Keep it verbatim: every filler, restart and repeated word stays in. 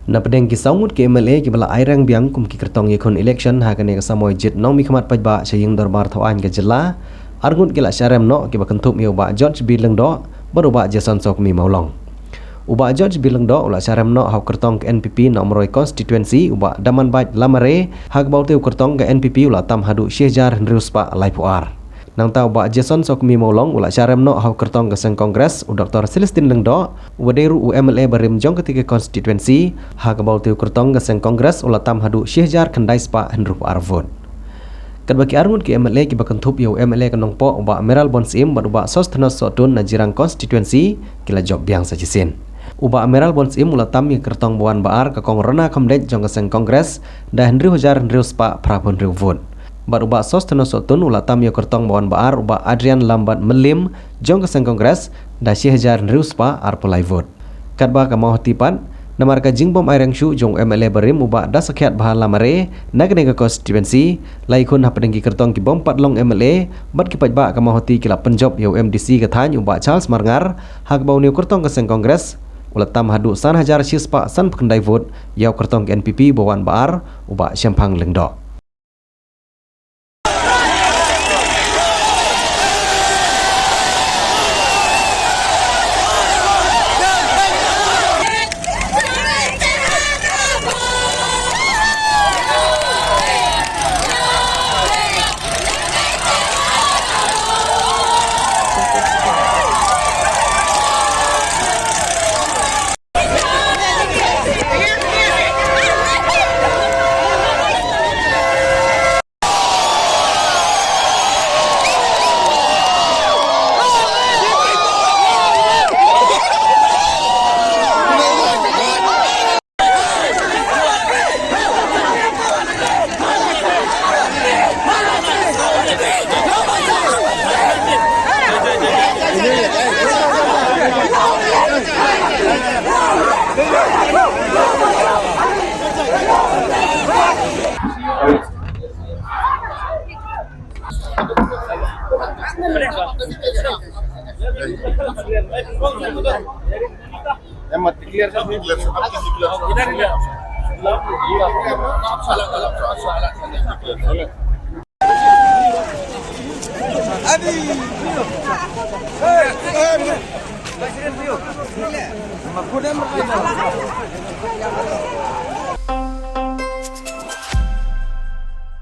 Na pdeng ki saw ngut ki M L A kiba la aireng biang kum ki kyrtong ïakhun election ha kane ka samoi jied nongmihkhmat paidbah sha ïing dorbar thaw aiñ ka jylla, ar ngut ki la sharem noh kiba kynthup ïa u Bah George B Lyngdoh bad u Bah Jason Sawkmie Mawlong. U Bah George B Lyngdoh u la sharem noh ha u kyrtong ka N P P na Umroi constituency u Bah Damanbait Lamare, ha kaba utei u kyrtong ka N P P u la tam haduh shi hajar hynriew spah laiphew ar. Nangta u Bah Jason Sawkmie Mawlong u la sharem noh ha u kyrtong ka seng Congress u Doktor Celestine Lyngdoh, uba dei ruh u M L A barim jong katei ka constituency, ha kaba utei u kyrtong ka seng Congress u la tam haduh shi hajar khyndai spah hynriewphew ar vote. Katba ki ar ngut ki M L A kiba kynthup ïa u M L A ka Nongpoh u Bah Mayral Born Syiem bad u Bah Sosthenes Sohtun na Jirang constituency ki la jop biang sa shisien. U Bah Mayral Born Syiem u la tam ïa ka kyrtong ba wan ba ar ka Kong Rona Khymdeit jong ka seng Congress da hynriew hajar hynriew spah phraphew hynriew vote. Bad u Bah Sosthenes Sohtun u la tam ïa ka kyrtong ba wan ba ar u Bah Adrian Lambert Mylliem jong ka seng Congress da shi hajar hynriew spah arphew lai vote. Katba ka Mawhati pat, namar ka jingbym aireng shuh jong u M L A barim u Bah Dasakhiatbha Lamare na kane ka constituency, la ïakhun hapdeng ki kyrtong ki bym pat long M L A bad ki paidbah ka Mawhati ki la pynjop ïa u M D C ka thaiñ u Bah Charles Marngar, ha kaba une u kyrtong ka seng Congress u la tam haduh san hajar shi spah sanphew khyndai vote ïa u kyrtong ka N P P ba wan ba ar u Bah Shemphang Lyngdoh.